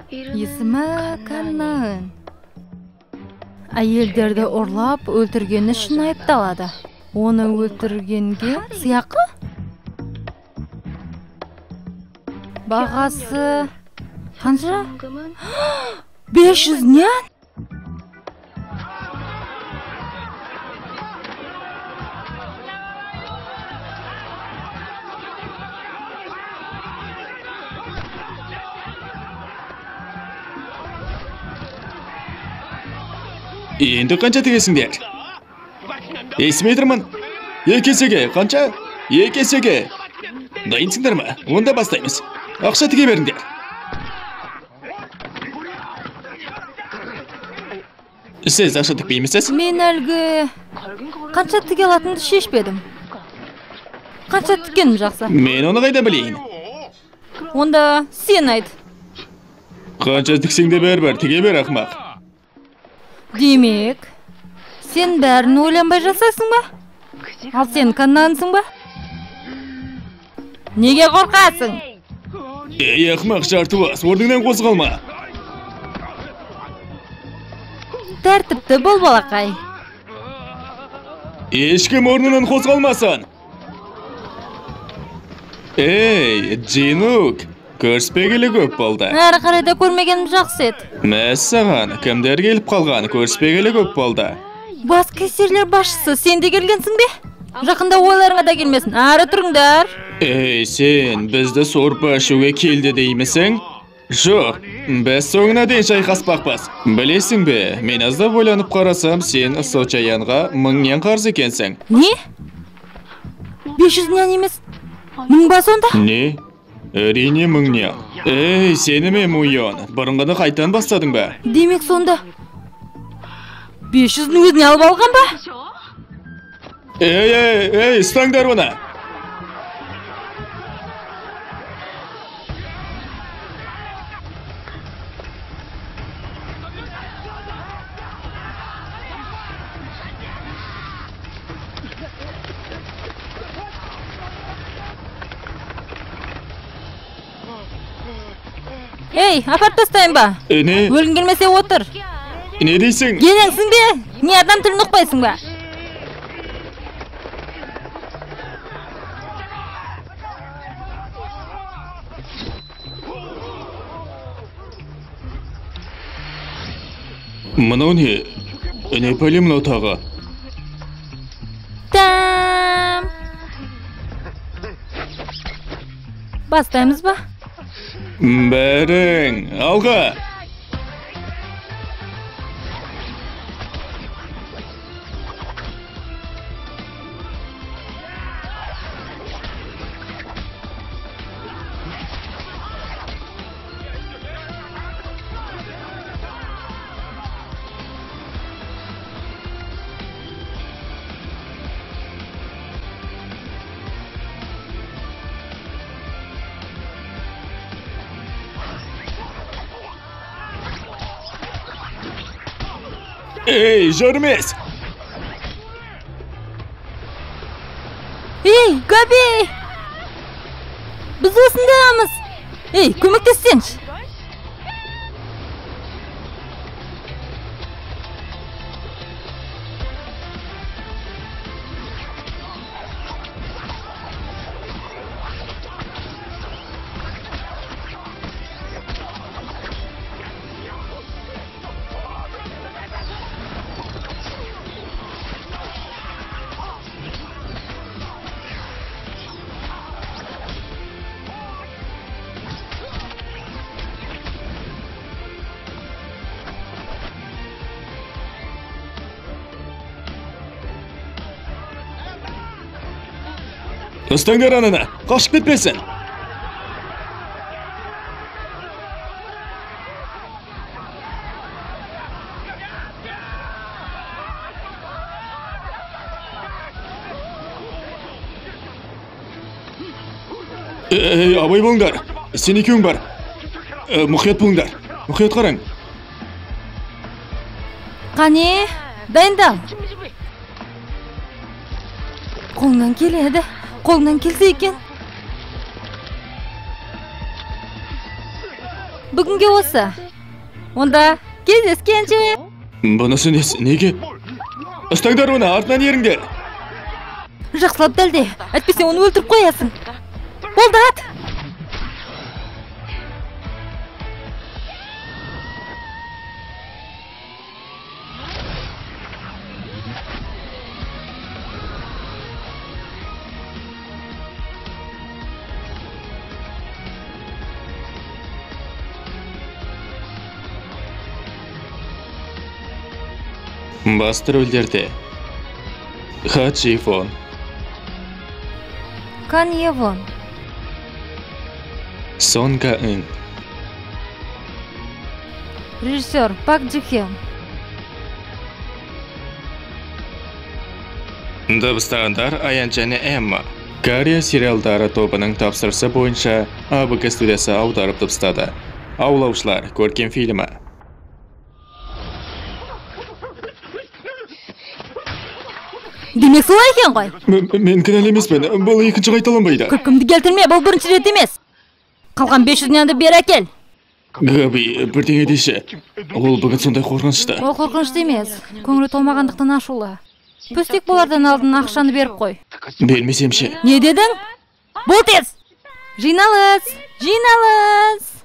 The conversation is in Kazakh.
Есімі Каннаын. Әйелдерді ұрлап өлтіргені үшін айыпталады. Оны өлтіргенге сыйақы? Бағасы қанша? 500 нян? Енді қанша тігесіңдер? Естімей тұрмын. 2 есеге қанша? 2 есеге. Дайынсыңдар ма? Онда бастаймыз. Ақша тіге беріңдер. Сіз ақша тікпеймісіз? Мен әлгі қанша тіге алатынымды шешпедім. Қанша тіккенім жақсы. Мен оны қайда білейін? Онда сен айт. Қанша тіксең де бәрібір, тіге бер, ақымақ. Демек, сен бәрін ойланбай жасайсың ба? Ал сен Каннансың ба? Неге қорқасың? Ей, ақымақ жартылас, орныңнан қозғалма. Тәртіпті бол, балақай. Ешкім орнынан қозғалмасын. Ей, Джинук, көріспегелі көп болды. Әрі қарай да көрмегенім жақсы еді. Мәссаған, кімдер келіп қалған, көріспегелі көп болды. Бас кассирлер басшысы, сен де келгенсің бе? Жақында ойларыңа да келмесін, әрі тұрыңдар. Ей, сен бізді сорпа ішуге келді деймісің? Жоқ, біз соңына дейін шайқаспақпыз. Білесің бе, мен аздап ойланып қарасам, сен Сочаянға 1000 нен қарыз екенсің. Не? 500 нен емес, 1000 ба сонда? Не? Әрине 1000 нен. Ей, сені ме, Муйон, бұрынғыны қайтан бастадың ба? Демек сонда 500-дің өзіне алып алған ба? Ей, ей, ей, ұстаңдар оны! Ей, апарып тастайын ба? Не? Өлгің келмесе отыр. Не дейсің? Енеңсің бе? Не адам тілін ұқпайсың ба? Мынау не? Не пәле мынау тағы? Там! Бастаймыз ба? Бәрің, алға! Ей, жүрмес! Ей, Габи! Біз осындамыз! Ей, көмектессеңші! Ұстаңдар ананы, қашып кетпесін. Ей, абай болыңдар, сен екеуің бар. Мұқият болыңдар, мұқият қараң. Қане, дайындал. Қолыңнан келеді. Қолыңнан келсе екен. Бүгінге осы. Онда кездескенше. Бұнысы несі? Неге? Ұстаңдар оны, артынан еріңдер. Жақсылап дәлде, әйтпесе оны өлтіріп қоясың. Болды, ат! Басты рөлдерде Ха Джи Вон, Кан Е Вон, Сон Га Ын, режиссер Пак Джи Хён. Дыбыстағандар Аян және Эмма. Корея сериалдары тобының тапсырысы бойынша АБК студиясы аударып дыбыстады. Аулаушылар көркем фильмі. Демек солай екен ғой. Мен кінәлі емеспін. Бұл екінші қайталанбайды. Күлкімді келтірме, бұл бірінші рет емес. Қалған 500 нянды бері әкел. Габи, бірдеңе деші. Ол бүгін сондай қорқынышты. Ол қорқынышты емес. Көңілі толмағандықтан ашулы. Пөстек болардан алдын ақшаны беріп қой. Бермесем ше. Не дедің? Бол тез! Жиналыс! Жиналыс!